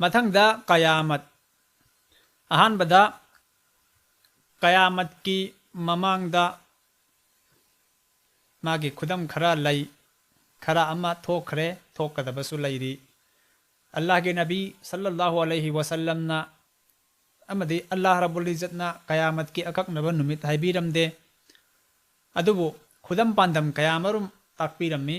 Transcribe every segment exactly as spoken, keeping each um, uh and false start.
ꯃꯊꯪꯗ ꯀꯌꯥꯃꯠ꯫ ꯑꯍꯥꯟꯕꯗ ꯀꯌꯥꯃꯠꯀꯤ ꯃꯃꯥꯡꯗ ꯃꯥꯒꯤ ꯈꯨꯗꯝ ꯈꯔ ꯂꯩ, ꯈꯔ ꯑꯃ ꯊꯣꯛꯈ꯭ꯔꯦ, ꯊꯣꯛꯀꯗꯕꯁꯨ ꯂꯩꯔꯤ꯫ ꯑꯜꯂꯥꯍꯒꯤ ꯅꯕꯤ ꯁꯜꯂꯜꯂꯥꯍꯨ ꯑꯂꯩꯍꯤ ꯋꯥꯁꯜꯂꯝꯅ ꯑꯃꯗꯤ ꯑꯜꯂꯥꯍ ꯔꯕꯨꯜ ꯏꯖꯠꯅ ꯀꯌꯥꯃꯠꯀꯤ ꯑꯀꯛꯅꯕ ꯅꯨꯃꯤꯠ ꯍꯥꯏꯕꯤꯔꯝꯗꯦ꯫ ꯑꯗꯨꯕꯨ ꯈꯨꯗꯝ ꯄꯥꯟꯗꯝ ꯀꯌꯥ ꯑꯃꯔꯣꯝ ꯇꯥꯛꯄꯤꯔꯝꯃꯤ꯫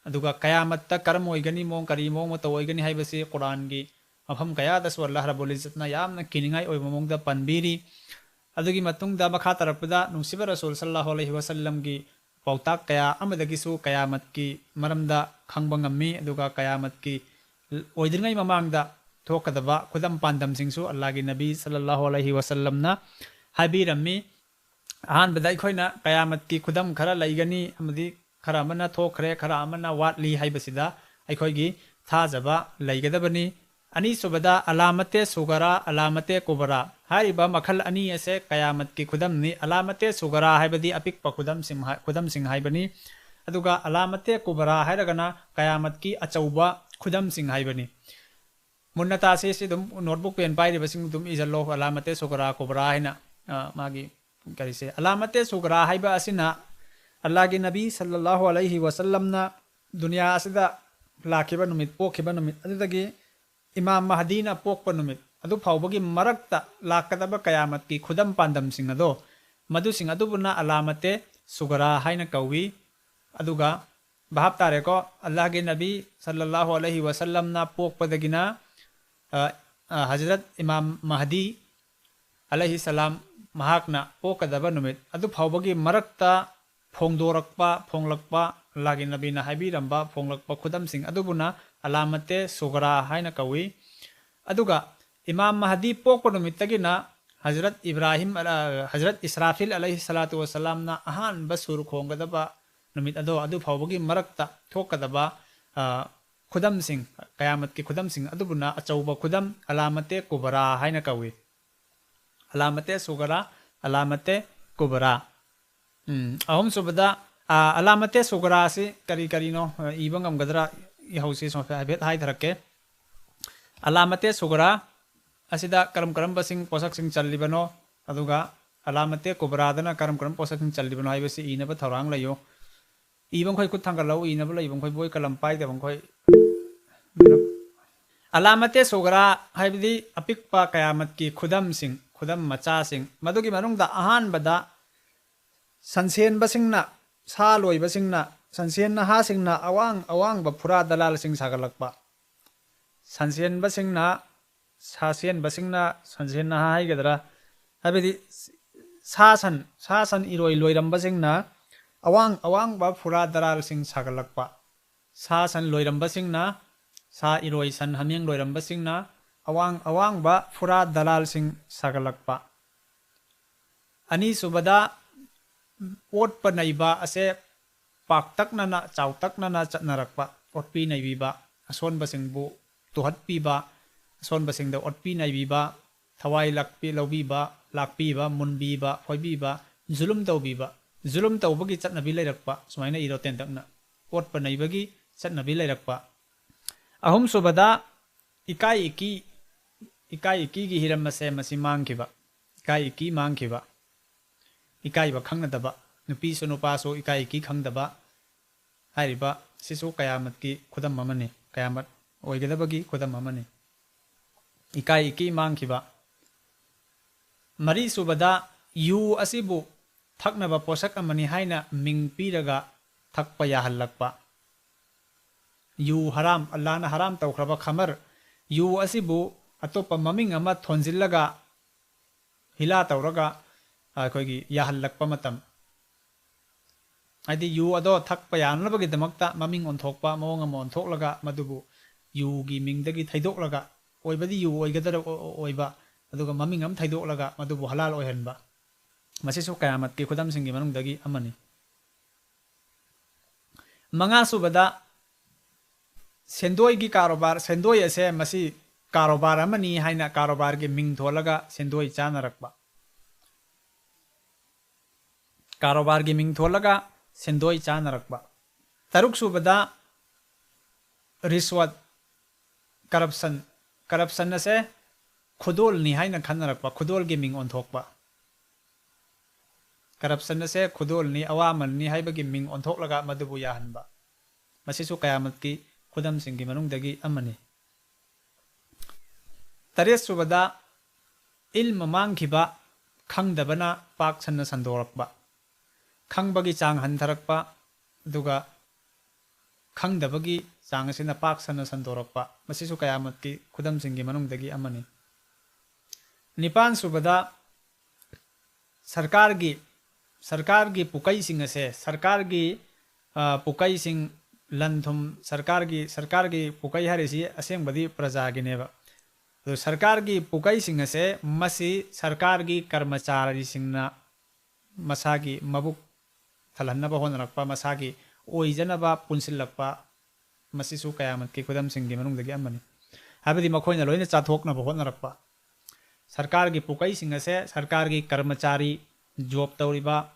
ꯑꯗꯨꯒ ꯀꯌꯥꯃꯠꯇ ꯀꯔꯝ ꯑꯣꯏꯒꯅꯤ, ꯃꯑꯣꯡ ꯀꯔꯤ ꯃꯑꯣꯡ ꯃꯇꯧ ꯑꯣꯏꯒꯅꯤ ꯍꯥꯏꯕꯁꯤ ꯀꯨꯔꯥꯟꯒꯤ ꯃꯐꯝ ꯀꯌꯥꯗꯁꯨ ꯑꯜꯂꯥꯍ ꯔꯕꯨꯜ ꯏꯖꯠꯅ ꯌꯥꯝꯅ ꯀꯤꯅꯤꯡꯉꯥꯏ ꯑꯣꯏꯕ ꯃꯑꯣꯡꯗ ꯄꯟꯕꯤꯔꯤ꯫ ꯑꯗꯨꯒꯤ ꯃꯇꯨꯡꯗ ꯃꯈꯥ ꯇꯥꯔꯛꯄꯗ ꯅꯨꯡꯁꯤꯕ ꯔꯁꯨꯜ ꯁꯜꯂꯥꯍꯨ ꯑꯂꯩꯍꯤ ꯋꯥꯁꯜꯂꯝꯒꯤ ꯄꯥꯎꯇꯥꯛ ꯀꯌꯥ ꯑꯃꯗꯒꯤꯁꯨ ꯀꯌꯥꯃꯠꯀꯤ ꯃꯔꯝꯗ ꯈꯪꯕ ꯉꯝꯃꯤ꯫ ꯑꯗꯨꯒ ꯀꯌꯥꯃꯠꯀꯤ ꯑꯣꯏꯗ꯭ꯔꯤꯉꯩ ꯃꯃꯥꯡꯗ ꯊꯣꯛꯀꯗꯕ ꯈꯨꯗꯝ ꯄꯥꯟꯗꯝꯁꯤꯡꯁꯨ ꯑꯜꯂꯥꯍꯒꯤ ꯅꯕꯤ ꯁꯜꯂꯥꯍꯨ ꯑꯂꯩꯍꯤ ꯋꯥꯁꯜꯂꯝꯅ ꯍꯥꯏꯕꯤꯔꯝꯃꯤ꯫ ꯑꯍꯥꯟꯕꯗ ꯑꯩꯈꯣꯏꯅ ꯀꯌꯥꯃꯠꯀꯤ ꯈꯨꯗꯝ ꯈꯔ ꯂꯩꯒꯅꯤ ꯑꯃꯗꯤ ꯈꯔ ꯑꯃꯅ ꯊꯣꯛꯈ꯭ꯔꯦ, ꯈꯔ ꯑꯃꯅ ꯋꯥꯠꯂꯤ ꯍꯥꯏꯕꯁꯤꯗ ꯑꯩꯈꯣꯏꯒꯤ ꯊꯥꯖꯕ ꯂꯩꯒꯗꯕꯅꯤ꯫ ꯑꯅꯤꯁꯨꯕꯗ ꯑꯂꯥꯃꯇꯦ ꯁꯨꯒꯔꯥ, ꯑꯂꯥꯃꯇꯦ ꯀꯨꯕꯔꯥ ꯍꯥꯏꯔꯤꯕ ꯃꯈꯜ ꯑꯅꯤ ꯑꯁꯦ ꯀꯌꯥꯃꯠꯀꯤ ꯈꯨꯗꯝꯅꯤ꯫ ꯑꯂꯥꯃꯇꯦ ꯁꯨꯒꯔꯥ ꯍꯥꯏꯕꯗꯤ ꯑꯄꯤꯛꯄ ꯈꯨꯗꯝꯁꯤꯡ ꯍꯥꯏ-, ꯈꯨꯗꯝꯁꯤꯡ ꯍꯥꯏꯕꯅꯤ꯫ ꯑꯗꯨꯒ ꯑꯂꯥꯃꯇꯦ ꯀꯨꯕꯔꯥ ꯍꯥꯏꯔꯒꯅ ꯀꯌꯥꯃꯠꯀꯤ ꯑꯆꯧꯕ ꯈꯨꯗꯝꯁꯤꯡ ꯍꯥꯏꯕꯅꯤ꯫ ꯃꯨꯟꯅ ꯇꯥꯁꯤ, ꯁꯤ ꯑꯗꯨꯝ notebook pen ꯄꯥꯏꯔꯤꯕꯁꯤꯡ ꯑꯗꯨꯝ ꯏꯖꯜꯂꯣ, ꯑꯂꯥꯃꯇꯦ ꯁꯨꯒꯔꯥ ꯀꯨꯕꯔꯥ ꯍꯥꯏꯅ, ꯑ, ꯃꯥꯒꯤ ꯀꯔꯤꯁꯦ, ꯑꯂꯥꯃꯇꯦ ꯁꯨꯒꯔꯥ ꯍꯥꯏꯕ ꯑꯁꯤꯅ ꯑꯜꯂꯥꯍꯒꯤ ꯅꯕꯤ ꯁꯜꯂꯥꯍꯨ ꯑꯂꯩꯍꯤ ꯋꯥꯁꯜꯂꯝꯅ ꯗꯨꯅꯤꯌꯥ ꯑꯁꯤꯗ ꯂꯥꯛꯈꯤꯕ ꯅꯨꯃꯤꯠ, ꯄꯣꯛꯈꯤꯕ ꯅꯨꯃꯤꯠ ꯑꯗꯨꯗꯒꯤ ꯏꯃꯥꯝ ꯃꯍꯗꯤꯅ ꯄꯣꯛꯄ ꯅꯨꯃꯤꯠ ꯑꯗꯨ ꯐꯥꯎꯕꯒꯤ ꯃꯔꯛꯇ ꯂꯥꯛꯀꯗꯕ ꯀꯌꯥꯃꯠꯀꯤ ꯈꯨꯗꯝ ꯄꯥꯟꯗꯝꯁꯤꯡ ꯑꯗꯣ, ꯃꯗꯨꯁꯤꯡ ꯑꯗꯨꯕꯨꯅ ꯑꯂꯥꯃꯇꯦ ꯁꯨꯒꯔꯥ ꯍꯥꯏꯅ ꯀꯧꯏ꯫ ꯑꯗꯨꯒ ꯚꯥꯞ ꯇꯥꯔꯦꯀꯣ, ꯑꯜꯂꯥꯍꯒꯤ ꯅꯕꯤ ꯁꯜꯂꯥꯍꯨ ꯑꯂꯩꯍꯤ ꯋꯥꯁꯜꯂꯝꯅ ꯄꯣꯛꯄꯗꯒꯤꯅ, ꯑ, ꯑ, ꯍꯖꯔꯠ ꯏꯃꯥꯝ ꯃꯍꯗꯤ ꯑꯂꯩꯍꯤ ꯁꯂꯥꯝ ꯃꯍꯥꯛꯅ ꯄꯣꯛꯀꯗꯕ ꯅꯨꯃꯤꯠ ꯑꯗꯨ ꯐꯥꯎꯕꯒꯤ ꯃꯔꯛꯇ ꯐꯣꯡꯗꯣꯔꯛꯄ, ꯐꯣꯡꯂꯛꯄ, ꯑꯜꯂꯥꯍꯒꯤ ꯅꯕꯤꯅ ꯍꯥꯏꯕꯤꯔꯝꯕ ꯐꯣꯡꯂꯛꯄ ꯈꯨꯗꯝꯁꯤꯡ ꯑꯗꯨꯕꯨꯅ ꯑꯂꯥꯃꯇꯦ ꯁꯨꯒꯔꯥ ꯍꯥꯏꯅ ꯀꯧꯏ꯫ ꯑꯗꯨꯒ ꯏꯃꯥꯝ ꯃꯍꯗꯤ ꯄꯣꯛꯄ ꯅꯨꯃꯤꯠꯇꯒꯤꯅ ꯍꯖꯔꯠ ꯏꯕ꯭ꯔꯥꯍꯤꯝ ꯑꯂ-, ꯍꯖꯔꯠ ꯏꯁꯔꯥꯐꯤꯜ ꯑꯂꯩꯍꯤ ꯁꯂꯥꯇꯨ ꯋꯥꯁꯂꯥꯝꯅ ꯑꯍꯥꯟꯕ ꯁꯨꯔ ꯈꯣꯡꯒꯗꯕ ꯅꯨꯃꯤꯠ ꯑꯗꯣ ꯑꯗꯨ ꯐꯥꯎꯕꯒꯤ ꯃꯔꯛꯇ ꯊꯣꯛꯀꯗꯕ, ꯑ, ꯈꯨꯗꯝꯁꯤꯡ, ꯀꯌꯥꯃꯠꯀꯤ ꯈꯨꯗꯝꯁꯤꯡ ꯑꯗꯨꯕꯨꯅ ꯑꯆꯧꯕ ꯈꯨꯗꯝ, ꯑꯂꯥꯃꯇꯦ ꯀꯨꯕꯔꯥ ꯍꯥꯏꯅ ꯀꯧꯏ꯫ ꯑꯂꯥꯃꯇꯦ ꯁꯨꯒꯔꯥ, ꯑꯂꯥꯃꯇꯦ ꯀꯨꯕꯔꯥ꯫ ꯎꯝ, ꯑꯍꯨꯝꯁꯨꯕꯗ, ꯑ, ꯑꯂꯥꯃꯇꯦ ꯁꯨꯒꯔꯥ ꯑꯁꯤ ꯀꯔꯤ ꯀꯔꯤꯅꯣ, ꯑ, ꯏꯕ ꯉꯝꯒꯗ꯭ꯔꯥ? ꯏꯍꯧꯁꯤ ꯁꯨꯝ ꯍꯥꯏꯐꯦꯠ ꯍꯥꯏꯊꯔꯛꯀꯦ꯫ ꯑꯂꯥꯃꯇꯦ ꯁꯨꯒꯔꯥ ꯑꯁꯤꯗ ꯀꯔꯝ ꯀꯔꯝꯕꯁꯤꯡ ꯄꯣꯠꯁꯛꯁꯤꯡ ꯆꯜꯂꯤꯕꯅꯣ, ꯑꯗꯨꯒ ꯑꯂꯥꯃꯇꯦ ꯀꯨꯕꯔꯥꯗꯅ ꯀꯔꯝ ꯀꯔꯝꯕ ꯄꯣꯠꯁꯛꯁꯤꯡ ꯆꯜꯂꯤꯕꯅꯣ ꯍꯥꯏꯕꯁꯤ ꯏꯅꯕ ꯊꯧꯔꯥꯡ ꯂꯩꯌꯨ꯫ ꯏꯕ ꯃꯈꯣꯏ ꯈꯨꯠ ꯊꯥꯡꯒꯠꯂꯛꯎ, ꯏꯅꯕ ꯂꯩꯕ ꯃꯈꯣꯏ, ꯕꯣꯏ ꯀꯂꯝ ꯄꯥꯏꯗꯕ ꯃꯈꯣꯏ꯫ ꯑꯂꯥꯃꯇꯦ ꯁꯨꯒꯔꯥ ꯍꯥꯏꯕꯗꯤ ꯑꯄꯤꯛꯄ ꯀꯌꯥꯃꯠꯀꯤ ꯈꯨꯗꯝꯁꯤꯡ, ꯈꯨꯗꯝ ꯃꯆꯥꯁꯤꯡ, ꯃꯗꯨꯒꯤ ꯃꯅꯨꯡꯗ ꯑꯍꯥꯟꯕꯗ ꯁꯟꯁꯦꯟꯕꯁꯤꯡꯅ, ꯁꯥ ꯂꯣꯏꯕꯁꯤꯡꯅ, ꯁꯟꯁꯦꯟ ꯅꯍꯥꯁꯤꯡꯅ ꯑꯋꯥꯡ ꯑꯋꯥꯡꯕ ꯐꯨꯔꯥ ꯗꯂꯥꯜꯁꯤꯡ ꯁꯥꯒꯠꯂꯛꯄ꯫ ꯁꯟꯁꯦꯟꯕꯁꯤꯡꯅ, ꯁꯥꯁꯦꯟꯕꯁꯤꯡꯅ, ꯁꯟꯁꯦꯟ ꯅꯍꯥ ꯍꯥꯏꯒꯗ꯭ꯔꯥ, ꯍꯥꯏꯕꯗꯤ ꯁꯥ ꯁꯟ, ꯁꯥ ꯁꯟ ꯏꯔꯣꯏ ꯂꯣꯏꯔꯝꯕꯁꯤꯡꯅ ꯑꯋꯥꯡ ꯑꯋꯥꯡꯕ ꯐꯨꯔꯥ ꯗꯂꯥꯜꯁꯤꯡ ꯁꯥꯒꯠꯂꯛꯄ꯫ ꯁꯥ ꯁꯟ ꯂꯣꯏꯔꯝꯕꯁꯤꯡꯅ, ꯁꯥ ꯏꯔꯣꯏ ꯁꯟ ꯍꯥꯃꯦꯡ ꯂꯣꯏꯔꯝꯕꯁꯤꯡꯅ ꯑꯋꯥꯡ ꯑꯋꯥꯡꯕ ꯐꯨꯔꯥ ꯗꯂꯥꯜꯁꯤꯡ ꯁꯥꯒꯠꯂꯛꯄ꯫ ꯑꯅꯤꯁꯨꯕꯗ, ꯑꯣꯠꯄ ꯅꯩꯕ ꯑꯁꯦ ꯄꯥꯛꯇꯛꯅꯅ, ꯆꯥꯎꯇꯛꯅꯅ ꯆꯠꯅꯔꯛꯄ, ꯑꯣꯠꯄꯤ ꯅꯩꯕꯤꯕ, ꯑꯁꯣꯟꯕꯁꯤꯡꯕꯨ ꯇꯨꯍꯠꯄꯤꯕ, ꯑꯁꯣꯟꯕꯁꯤꯡꯗ ꯑꯣꯠꯄꯤ ꯅꯩꯕꯤꯕ, ꯊꯋꯥꯏ ꯂꯥꯛꯄꯤ-, ꯂꯧꯕꯤꯕ, ꯂꯥꯛꯄꯤꯕ, ꯃꯨꯟꯕꯤꯕ, ꯐꯣꯏꯕꯤꯕ, ꯖꯨꯂꯨꯝ ꯇꯧꯕꯤꯕ, ꯖꯨꯂꯨꯝ ꯇꯧꯕꯒꯤ ꯆꯠꯅꯕꯤ ꯂꯩꯔꯛꯄ, ꯁꯨꯃꯥꯏꯅ ꯏꯔꯣ ꯇꯦꯟꯇꯛꯅ꯫ ꯑꯣꯠꯄ ꯅꯩꯕꯒꯤ ꯆꯠꯅꯕꯤ ꯂꯩꯔꯛꯄ꯫ ꯑꯍꯨꯝꯁꯨꯕꯗ, ꯏꯀꯥꯏ ꯏꯀꯤ, ꯏꯀꯥꯏ ꯏꯀꯤꯒꯤ ꯍꯤꯔꯝ ꯑꯁꯦ ꯃꯁꯤ ꯃꯥꯡꯈꯤꯕ, ꯏꯀꯥꯏ ꯏꯀꯤ ꯃꯥꯡꯈꯤꯕ, ꯏꯀꯥꯏꯕ ꯈꯪꯅꯗꯕ, ꯅꯨꯄꯤꯁꯨ ꯅꯨꯄꯥꯁꯨ ꯏꯀꯥꯏ ꯏꯀꯤ ꯈꯪꯗꯕ ꯍꯥꯏꯔꯤꯕ ꯁꯤꯁꯨ ꯀꯌꯥꯃꯠꯀꯤ ꯈꯨꯗꯝ ꯑꯃꯅꯤ, ꯀꯌꯥꯃꯠ ꯑꯣꯏꯒꯗꯕꯒꯤ ꯈꯨꯗꯝ ꯑꯃꯅꯤ꯫ ꯏꯀꯥꯏ ꯏꯀꯤ ꯃꯥꯡꯈꯤꯕ꯫ ꯃꯔꯤꯁꯨꯕꯗ, ꯌꯨ ꯑꯁꯤꯕꯨ ꯊꯛꯅꯕ ꯄꯣꯠꯁꯛ ꯑꯃꯅꯤ ꯍꯥꯏꯅ ꯃꯤꯡ ꯄꯤꯔꯒ ꯊꯛꯄ ꯌꯥꯍꯜꯂꯛꯄ꯫ ꯌꯨ ꯍꯔꯥꯝ, ꯑꯜꯂꯥꯅ ꯍꯔꯥꯝ ꯇꯧꯈ꯭ꯔꯕ ꯈꯃꯔ, ꯌꯨ ꯑꯁꯤꯕꯨ ꯑꯇꯣꯞꯄ ꯃꯃꯤꯡ ꯑꯃ ꯊꯣꯟꯖꯤꯜꯂꯒ, ꯍꯤꯂꯥ ꯇꯧꯔꯒ, ꯑꯩꯈꯣꯏꯒꯤ ꯌꯥꯍꯜꯂꯛꯄ ꯃꯇꯝ꯫ ꯍꯥꯏꯗꯤ ꯌꯨ ꯑꯗꯣ ꯊꯛꯄ ꯌꯥꯅꯅꯕꯒꯤꯗꯃꯛꯇ ꯃꯃꯤꯡ ꯑꯣꯟꯊꯣꯛꯄ, ꯃꯑꯣꯡ ꯑꯃ ꯑꯣꯟꯊꯣꯛꯂꯒ ꯃꯗꯨꯕꯨ ꯌꯨꯒꯤ ꯃꯤꯡꯗꯒꯤ ꯊꯩꯗꯣꯛꯂꯒ, ꯑꯣꯏꯕꯗꯤ ꯌꯨ ꯑꯣꯏꯒꯗ꯭ꯔ-, ꯑꯣ-, ꯑꯣ-, ꯑꯣꯏꯕ, ꯑꯗꯨꯒ ꯃꯃꯤꯡ ꯑꯃ ꯊꯩꯗꯣꯛꯂꯒ ꯃꯗꯨꯕꯨ ꯍꯂꯥꯜ ꯑꯣꯏꯍꯟꯕ꯫ ꯃꯁꯤꯁꯨ ꯀꯌꯥꯃꯠꯀꯤ ꯈꯨꯗꯝꯁꯤꯡꯒꯤ ꯃꯅꯨꯡꯗꯒꯤ ꯑꯃꯅꯤ꯫ ꯃꯉꯥꯁꯨꯕꯗ, ꯁꯦꯟꯗꯣꯏꯒꯤ ꯀꯥꯔꯣꯕꯥꯔ, ꯁꯦꯟꯗꯣꯏ ꯑꯁꯦ ꯃꯁꯤ ꯀꯥꯔꯣꯕꯥꯔ ꯑꯃꯅꯤ ꯍꯥꯏꯅ ꯀꯥꯔꯣꯕꯥꯔꯒꯤ ꯃꯤꯡ ꯊꯣꯜꯂꯒ ꯁꯦꯟꯗꯣꯏ ꯆꯥꯅꯔꯛꯄ꯫ ꯀꯥꯔꯣꯕꯥꯔꯒꯤ ꯃꯤꯡ ꯊꯣꯜꯂꯒ ꯁꯦꯟꯗꯣꯏ ꯆꯥꯅꯔꯛꯄ꯫ ꯇꯔꯨꯛꯁꯨꯕꯗ, ꯔꯤꯁꯋꯠ, corruption, Corruption ꯑꯁꯦ ꯈꯨꯗꯣꯜꯅꯤ ꯍꯥꯏꯅ ꯈꯟꯅꯔꯛꯄ, ꯈꯨꯗꯣꯜꯒꯤ ꯃꯤꯡ ꯑꯣꯟꯊꯣꯛꯄ꯫ Corruption ꯑꯁꯦ ꯈꯨꯗꯣꯜꯅꯤ, ꯑꯋꯥꯃꯟꯅꯤ ꯍꯥꯏꯕꯒꯤ ꯃꯤꯡ ꯑꯣꯟꯊꯣꯛꯂꯒ ꯃꯗꯨꯕꯨ ꯌꯥꯍꯟꯕ꯫ ꯃꯁꯤꯁꯨ ꯀꯌꯥꯃꯠꯀꯤ ꯈꯨꯗꯝꯁꯤꯡꯒꯤ ꯃꯅꯨꯡꯗꯒꯤ ꯑꯃꯅꯤ꯫ ꯇꯔꯦꯠ ꯁꯨꯕꯗ, ꯏꯜꯃ ꯃꯥꯡꯈꯤꯕ, ꯈꯪꯗꯕꯅ ꯄꯥꯛ ꯁꯟꯅ ꯁꯟꯗꯣꯔꯛꯄ꯫ ꯈꯪꯕꯒꯤ ꯆꯥꯡ ꯍꯟꯊꯔꯛꯄ, ꯑꯗꯨꯒ ꯈꯪꯗꯕꯒꯤ ꯆꯥꯡ ꯑꯁꯤꯅ ꯄꯥꯛ ꯁꯟꯅ ꯁꯟꯗꯣꯔꯛꯄ, ꯃꯁꯤꯁꯨ ꯀꯌꯥꯃꯠꯀꯤ ꯈꯨꯗꯝꯁꯤꯡꯒꯤ ꯃꯅꯨꯡꯗꯒꯤ ꯑꯃꯅꯤ꯫ ꯅꯤꯄꯥꯟ ꯁꯨꯕꯗ, ꯁꯔꯀꯥꯔꯒꯤ, ꯁꯔꯀꯥꯔꯒꯤ ꯄꯨꯀꯩꯁꯤꯡ ꯑꯁꯦ, ꯁꯔꯀꯥꯔꯒꯤ, ꯑ, ꯄꯨꯀꯩꯁꯤꯡ, ꯂꯟ ꯊꯨꯝ, ꯁꯔꯀꯥꯔꯒꯤ, ꯁꯔꯀꯥꯔꯒꯤ ꯄꯨꯀꯩ ꯍꯥꯏꯔꯤꯁꯤ ꯑꯁꯦꯡꯕꯗꯤ ꯄ꯭ꯔꯖꯥꯒꯤꯅꯦꯕ꯫ ꯑꯗꯨ ꯁꯔꯀꯥꯔꯒꯤ ꯄꯨꯀꯩꯁꯤꯡ ꯑꯁꯦ ꯃꯁꯤ ꯁꯔꯀꯥꯔꯒꯤ ꯀꯔꯃꯆꯥꯔꯤꯁꯤꯡꯅ ꯃꯁꯥꯒꯤ ꯃꯕꯨꯛ ꯊꯜꯍꯟꯅꯕ ꯍꯣꯠꯅꯔꯛꯄ, ꯃꯁꯥꯒꯤ ꯑꯣꯏꯖꯅꯕ ꯄꯨꯟꯁꯤꯜꯂꯛꯄ, ꯃꯁꯤꯁꯨ ꯀꯌꯥꯃꯠꯀꯤ ꯈꯨꯗꯝꯁꯤꯡꯒꯤ ꯃꯅꯨꯡꯗꯒꯤ ꯑꯃꯅꯤ꯫ ꯍꯥꯏꯕꯗꯤ ꯃꯈꯣꯏꯅ ꯂꯣꯏꯅ ꯆꯥꯊꯣꯛꯅꯕ ꯍꯣꯠꯅꯔꯛꯄ꯫ ꯁꯔꯀꯥꯔꯒꯤ ꯄꯨꯀꯩꯁꯤꯡ ꯑꯁꯦ ꯁꯔꯀꯥꯔꯒꯤ ꯀꯔꯃꯆꯥꯔꯤ, ꯖꯣꯕ ꯇꯧꯔꯤꯕ,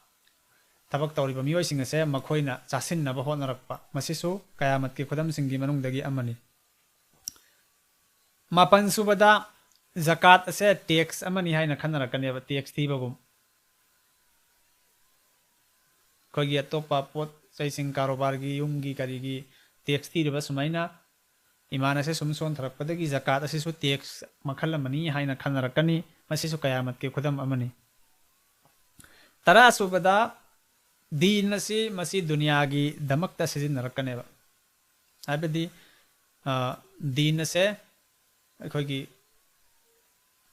ꯊꯕꯛ ꯇꯧꯔꯤꯕ ꯃꯤꯑꯣꯏꯁꯤꯡ ꯑꯁꯦ ꯃꯈꯣꯏꯅ ꯆꯥꯁꯤꯟꯅꯕ ꯍꯣꯠꯅꯔꯛꯄ, ꯃꯁꯤꯁꯨ ꯀꯌꯥꯃꯠꯀꯤ ꯈꯨꯗꯝꯁꯤꯡꯒꯤ ꯃꯅꯨꯡꯗꯒꯤ ꯑꯃꯅꯤ꯫ ꯃꯥꯄꯟ ꯁꯨꯕꯗ, ꯖꯀꯥꯠ ꯑꯁꯦ ꯇꯦꯛꯁ ꯑꯃꯅꯤ ꯍꯥꯏꯅ ꯈꯟꯅꯔꯛꯀꯅꯦꯕ, ꯇꯦꯛꯁ ꯊꯤꯕꯒꯨꯝ꯫ ꯑꯩꯈꯣꯏꯒꯤ ꯑꯇꯣꯞꯄ ꯄꯣꯠ ꯆꯩꯁꯤꯡ, ꯀꯥꯔꯣꯕꯥꯔꯒꯤ, ꯌꯨꯝꯒꯤ, ꯀꯔꯤꯒꯤ ꯇꯦꯛꯁ ꯊꯤꯔꯤꯕ ꯁꯨꯃꯥꯏꯅ ꯏꯃꯥꯟ ꯑꯁꯦ ꯁꯨꯝ ꯁꯣꯟꯊꯔꯛꯄꯗꯒꯤ ꯖꯀꯥꯠ ꯑꯁꯤꯁꯨ ꯇꯦꯛꯁ ꯃꯈꯜ ꯑꯃꯅꯤ ꯍꯥꯏꯅ ꯈꯟꯅꯔꯛꯀꯅꯤ꯫ ꯃꯁꯤꯁꯨ ꯀꯌꯥꯃꯠꯀꯤ ꯈꯨꯗꯝ ꯑꯃꯅꯤ꯫ ꯇꯔꯥ ꯁꯨꯕꯗ, ꯗꯤꯟ ꯑꯁꯤ ꯃꯁꯤ ꯗꯨꯅꯤꯌꯥꯒꯤꯗꯃꯛꯇ ꯁꯤꯖꯤꯟꯅꯔꯛꯀꯅꯦꯕ꯫ ꯍꯥꯏꯕꯗꯤ, ꯑ, ꯗꯤꯟ ꯑꯁꯦ ꯑꯩꯈꯣꯏꯒꯤ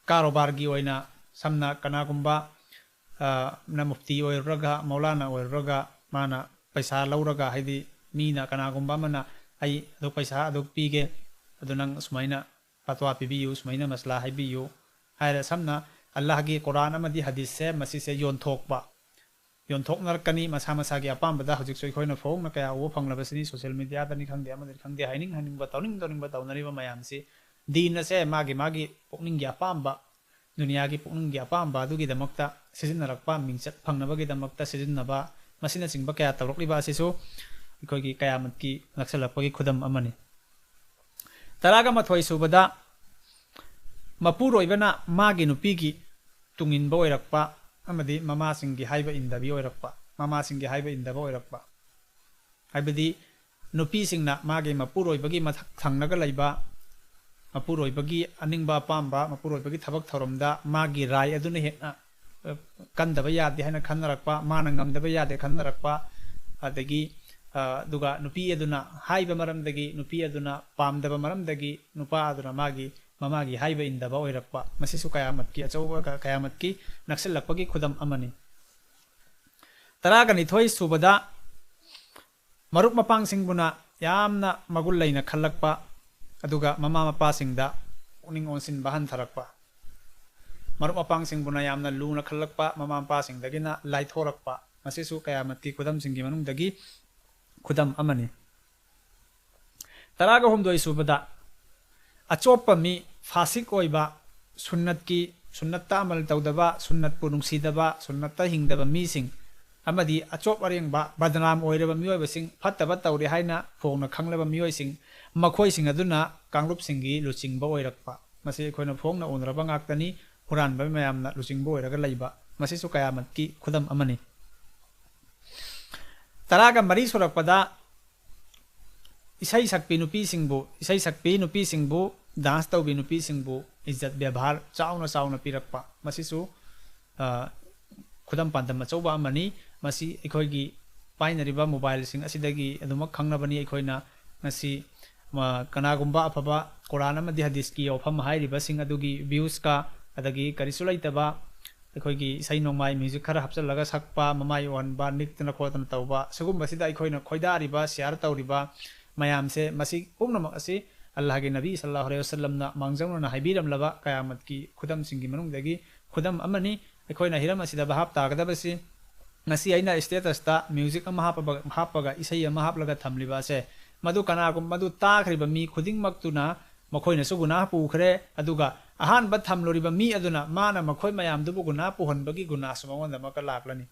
ꯀꯥꯔꯣꯕꯥꯔꯒꯤ ꯑꯣꯏꯅ, ꯁꯝꯅ ꯀꯅꯥꯒꯨꯝꯕ, ꯑ, ꯅ ꯃꯨꯐꯇꯤ ꯑꯣꯏꯔꯨꯔꯒ, ꯃꯧꯂꯥꯅꯥ ꯑꯣꯏꯔꯨꯔꯒ, ꯃꯥꯅ ꯄꯩꯁꯥ ꯂꯧꯔꯒ, ꯍꯥꯏꯗꯤ ꯃꯤꯅ, ꯀꯅꯥꯒꯨꯝꯕ ꯑꯃꯅ, "ꯑꯩ ꯑꯗꯨ ꯄꯩꯁꯥ ꯑꯗꯨ ꯄꯤꯒꯦ, ꯑꯗꯨ ꯅꯪ ꯁꯨꯃꯥꯏꯅ ꯐꯠꯋꯥ ꯄꯤꯕꯤꯌꯨ, ꯁꯨꯃꯥꯏꯅ ꯃꯁꯂꯥ ꯍꯥꯏꯕꯤꯌꯨ" ꯍꯥꯏꯔ, ꯁꯝꯅ ꯑꯜꯂꯥꯍꯒꯤ ꯀꯨꯔꯥꯟ ꯑꯃꯗꯤ ꯍꯗꯤꯁꯁꯦ ꯃꯁꯤꯁꯦ ꯌꯣꯟꯊꯣꯛꯄ, ꯌꯣꯟꯊꯣꯛꯅꯔꯛꯀꯅꯤ ꯃꯁꯥ ꯃꯁꯥꯒꯤ ꯑꯄꯥꯝꯕꯗ꯫ ꯍꯧꯖꯤꯛꯁꯨ ꯑꯩꯈꯣꯏꯅ ꯐꯣꯡꯅ ꯀꯌꯥ ꯎꯕ ꯐꯪꯂꯕꯁꯤꯅꯤ, ꯁꯣꯁꯤꯌꯦꯜ ꯃꯤꯗꯤꯌꯥꯗꯅꯤ ꯈꯪꯗꯦ, ꯑꯃꯗꯅꯤ ꯈꯪꯗꯦ, ꯍꯥꯏꯅꯤꯡ ꯍꯥꯏꯅꯤꯡꯕ, ꯇꯧꯅꯤꯡ ꯇꯧꯅꯤꯡꯕ ꯇꯧꯅꯔꯤꯕ ꯃꯌꯥꯝꯁꯤ꯫ ꯗꯤꯟ ꯑꯁꯦ ꯃꯥꯒꯤ ꯃꯥꯒꯤ ꯄꯨꯛꯅꯤꯡꯒꯤ ꯑꯄꯥꯝꯕ, ꯗꯨꯅꯤꯌꯥꯒꯤ ꯄꯨꯛꯅꯤꯡꯒꯤ ꯑꯄꯥꯝꯕ ꯑꯗꯨꯒꯤꯗꯃꯛꯇ ꯁꯤꯖꯤꯟꯅꯔꯛꯄ, ꯃꯤꯡꯆꯠ ꯐꯪꯅꯕꯒꯤꯗꯃꯛꯇ ꯁꯤꯖꯤꯟꯅꯕ, ꯃꯁꯤꯅꯆꯤꯡꯕ ꯀꯌꯥ ꯇꯧꯔꯛꯂꯤꯕ ꯑꯁꯤꯁꯨ ꯑꯩꯈꯣꯏꯒꯤ ꯀꯌꯥꯃꯠꯀꯤ ꯅꯛꯁꯜꯂꯛꯄꯒꯤ ꯈꯨꯗꯝ ꯑꯃꯅꯤ꯫ ꯇꯔꯥꯒ ꯃꯥꯊꯣꯏ ꯁꯨꯕꯗ, ꯃꯄꯨꯔꯣꯏꯕꯅ ꯃꯥꯒꯤ ꯅꯨꯄꯤꯒꯤ ꯇꯨꯡꯏꯟꯕ ꯑꯣꯏꯔꯛꯄ ꯑꯃꯗꯤ ꯃꯃꯥꯁꯤꯡꯒꯤ ꯍꯥꯏꯕ ꯏꯟꯗꯕꯤ ꯑꯣꯏꯔꯛꯄ, ꯃꯃꯥꯁꯤꯡꯒꯤ ꯍꯥꯏꯕ ꯏꯟꯗꯕ ꯑꯣꯏꯔꯛꯄ꯫ ꯍꯥꯏꯕꯗꯤ ꯅꯨꯄꯤꯁꯤꯡꯅ ꯃꯥꯒꯤ ꯃꯄꯨꯔꯣꯏꯕꯒꯤ ꯃꯊꯛ ꯊꯪꯅꯒ ꯂꯩꯕ, ꯃꯄꯨꯔꯣꯏꯕꯒꯤ ꯑꯅꯤꯡꯕ ꯑꯄꯥꯝꯕ, ꯃꯄꯨꯔꯣꯏꯕꯒꯤ ꯊꯕꯛ ꯊꯧꯔꯝꯗ ꯃꯥꯒꯤ ꯔꯥꯏ ꯑꯗꯨꯅ ꯍꯦꯟꯅ, ꯑ, ꯀꯟꯗꯕ ꯌꯥꯗꯦ ꯍꯥꯏꯅ ꯈꯟꯅꯔꯛꯄ, ꯃꯥꯅ ꯉꯝꯗꯕ ꯌꯥꯗꯦ ꯈꯟꯅꯔꯛꯄ, ꯑꯗꯒꯤ, ꯑ, ꯑꯗꯨꯒ ꯅꯨꯄꯤ ꯑꯗꯨꯅ ꯍꯥꯏꯕ ꯃꯔꯝꯗꯒꯤ, ꯅꯨꯄꯤ ꯑꯗꯨꯅ ꯄꯥꯝꯗꯕ ꯃꯔꯝꯗꯒꯤ ꯅꯨꯄꯥ ꯑꯗꯨꯅ ꯃꯥꯒꯤ ꯃꯃꯥꯒꯤ ꯍꯥꯏꯕ ꯏꯟꯗꯕ ꯑꯣꯏꯔꯛꯄ, ꯃꯁꯤꯁꯨ ꯀꯌꯥꯃꯠꯀꯤ ꯑꯆꯧꯕ, ꯀ-, ꯀꯌꯥꯃꯠꯀꯤ ꯅꯛꯁꯤꯜꯂꯛꯄꯒꯤ ꯈꯨꯗꯝ ꯑꯃꯅꯤ꯫ ꯇꯔꯥꯒ ꯅꯤꯊꯣꯏ ꯁꯨꯕꯗ, ꯃꯔꯨꯞ ꯃꯄꯥꯡꯁꯤꯡꯕꯨꯅ ꯌꯥꯝꯅ ꯃꯒꯨꯟ ꯂꯩꯅ ꯈꯜꯂꯛꯄ, ꯑꯗꯨꯒ ꯃꯃꯥ ꯃꯄꯥꯁꯤꯡꯗ ꯄꯨꯛꯅꯤꯡ ꯑꯣꯟꯁꯤꯟꯕ ꯍꯟꯊꯔꯛꯄ꯫ ꯃꯔꯨꯞ ꯃꯄꯥꯡꯁꯤꯡꯕꯨꯅ ꯌꯥꯝꯅ ꯂꯨꯅ ꯈꯜꯂꯛꯄ, ꯃꯃꯥ ꯃꯄꯥꯁꯤꯡꯗꯒꯤꯅ ꯂꯥꯏꯊꯣꯔꯛꯄ, ꯃꯁꯤꯁꯨ ꯀꯌꯥꯃꯠꯀꯤ ꯈꯨꯗꯝꯁꯤꯡꯒꯤ ꯃꯅꯨꯡꯗꯒꯤ ꯈꯨꯗꯝ ꯑꯃꯅꯤ꯫ ꯇꯔꯥꯒ ꯍꯨꯝꯗꯣꯏ ꯁꯨꯕꯗ, ꯑꯆꯣꯞꯄ ꯃꯤ, ꯐꯥꯁꯤꯛ ꯑꯣꯏꯕ, ꯁꯨꯟꯅꯠꯀꯤ, ꯁꯨꯟꯅꯠꯇ ꯑꯃꯜ ꯇꯧꯗꯕ, ꯁꯨꯟꯅꯠꯄꯨ ꯅꯨꯡꯁꯤꯗꯕ, ꯁꯨꯟꯅꯠꯇ ꯍꯤꯡꯗꯕ ꯃꯤꯁꯤꯡ ꯑꯃꯗꯤ ꯑꯆꯣꯞ ꯑꯔꯦꯡꯕ, ꯕꯗꯅꯥꯝ ꯑꯣꯏꯔꯕ ꯃꯤꯑꯣꯏꯕꯁꯤꯡ, ꯐꯠꯇꯕ ꯇꯧꯔꯦ ꯍꯥꯏꯅ ꯐꯣꯡꯅ ꯈꯪꯂꯕ ꯃꯤꯑꯣꯏꯁꯤꯡ, ꯃꯈꯣꯏꯁꯤꯡ ꯑꯗꯨꯅ ꯀꯥꯡꯂꯨꯞꯁꯤꯡꯒꯤ ꯂꯨꯆꯤꯡꯕ ꯑꯣꯏꯔꯛꯄ꯫ ꯃꯁꯤ ꯑꯩꯈꯣꯏꯅ ꯐꯣꯡꯅ ꯎꯅꯔꯕ ꯉꯥꯛꯇꯅꯤ꯫ ꯍꯨꯔꯥꯟꯕ ꯃꯌꯥꯝꯅ ꯂꯨꯆꯤꯡꯕ ꯑꯣꯏꯔꯒ ꯂꯩꯕ, ꯃꯁꯤꯁꯨ ꯀꯌꯥꯃꯠꯀꯤ ꯈꯨꯗꯝ ꯑꯃꯅꯤ꯫ ꯇꯔꯥꯒ ꯃꯔꯤ ꯁꯨꯔꯛꯄꯗ, ꯏꯁꯩ ꯁꯛꯄꯤ ꯅꯨꯄꯤꯁꯤꯡꯕꯨ, ꯏꯁꯩ ꯁꯛꯄꯤ ꯅꯨꯄꯤꯁꯤꯡꯕꯨ, ꯗꯥꯟꯁ ꯇꯧꯕꯤ ꯅꯨꯄꯤꯁꯤꯡꯕꯨ ꯏꯖꯠ ꯕꯦꯕꯥꯔ ꯆꯥꯎꯅ ꯆꯥꯎꯅ ꯄꯤꯔꯛꯄ, ꯃꯁꯤꯁꯨ, ꯑ, ꯈꯨꯗꯝ ꯄꯥꯟꯗꯝ ꯑꯆꯧꯕ ꯑꯃꯅꯤ꯫ ꯃꯁꯤ ꯑꯩꯈꯣꯏꯒꯤ ꯄꯥꯏꯅꯔꯤꯕ ꯃꯣꯕꯥꯏꯜꯁꯤꯡ ꯑꯁꯤꯗꯒꯤ ꯑꯗꯨꯃꯛ ꯈꯪꯅꯕꯅꯤ꯫ ꯑꯩꯈꯣꯏꯅ ꯉꯁꯤ, ꯃ-, ꯀꯅꯥꯒꯨꯝꯕ ꯑꯐꯕ ꯀꯨꯔꯥꯟ ꯑꯃꯗꯤ ꯍꯗꯤꯁꯀꯤ ꯌꯥꯎꯐꯝ ꯍꯥꯏꯔꯤꯕꯁꯤꯡ ꯑꯗꯨꯒꯤ ꯚ꯭ꯌꯨꯁꯀ, ꯑꯗꯒꯤ ꯀꯔꯤꯁꯨ ꯂꯩꯇꯕ ꯑꯩꯈꯣꯏꯒꯤ ꯏꯁꯩ ꯅꯣꯡꯃꯥꯏ ꯃ꯭ꯌꯨꯖꯤꯛ ꯈꯔ ꯍꯥꯞꯆꯤꯜꯂꯒ ꯁꯛꯄ, ꯃꯃꯥꯏ ꯑꯣꯟꯕ, ꯅꯤꯛꯇꯅ ꯈꯣꯠꯇꯅ ꯇꯧꯕ, ꯁꯤꯒꯨꯝꯕꯁꯤꯗ ꯑꯩꯈꯣꯏꯅ ꯈꯣꯏꯗꯥꯔꯤꯕ, ꯁꯤꯌꯥꯔ ꯇꯧꯔꯤꯕ ꯃꯌꯥꯝꯁꯦ, ꯃꯁꯤ ꯄꯨꯝꯅꯃꯛ ꯑꯁꯤ ꯑꯜꯂꯥꯍꯒꯤ ꯅꯕꯤ ꯁꯜꯂꯜꯂꯥꯍꯨ ꯑꯂꯩꯍꯤ ꯋꯥꯁꯜꯂꯝꯅ ꯃꯥꯡꯖꯧꯅꯅ ꯍꯥꯏꯕꯤꯔꯝꯂꯕ ꯀꯌꯥꯃꯠꯀꯤ ꯈꯨꯗꯝꯁꯤꯡꯒꯤ ꯃꯅꯨꯡꯗꯒꯤ ꯈꯨꯗꯝ ꯑꯃꯅꯤ꯫ ꯑꯩꯈꯣꯏꯅ ꯍꯤꯔꯝ ꯑꯁꯤꯗ ꯚꯥꯞ ꯇꯥꯒꯗꯕꯁꯤ, ꯉꯁꯤ ꯑꯩꯅ ꯁ꯭ꯇꯦꯇꯁꯇ ꯃ꯭ꯌꯨꯖꯤꯛ ꯑꯃ ꯍꯥꯞꯄꯕ-, ꯍꯥꯞꯄꯒ, ꯏꯁꯩ ꯑꯃ ꯍꯥꯞꯂꯒ ꯊꯝꯂꯤꯕ ꯑꯁꯦ, ꯃꯗꯨ ꯀꯅꯥꯒꯨꯝꯕ, ꯃꯗꯨ ꯇꯥꯈ꯭ꯔꯤꯕ ꯃꯤ ꯈꯨꯗꯤꯡꯃꯛꯇꯨꯅ ꯃꯈꯣꯏꯅꯁꯨ ꯒꯨꯅꯥꯍ ꯄꯨꯈ꯭ꯔꯦ, ꯑꯗꯨꯒ ꯑꯍꯥꯟꯕ ꯊꯝꯂꯨꯔꯤꯕ ꯃꯤ ꯑꯗꯨꯅ ꯃꯥꯅ ꯃꯈꯣꯏ ꯃꯌꯥꯝꯗꯨꯕꯨ ꯒꯨꯅꯥꯍ ꯄꯨꯍꯟꯕꯒꯤ ꯒꯨꯅꯥꯍꯁꯨ ꯃꯉꯣꯟꯗ ꯑꯃꯨꯛꯀ ꯂꯥꯛꯂꯅꯤ꯫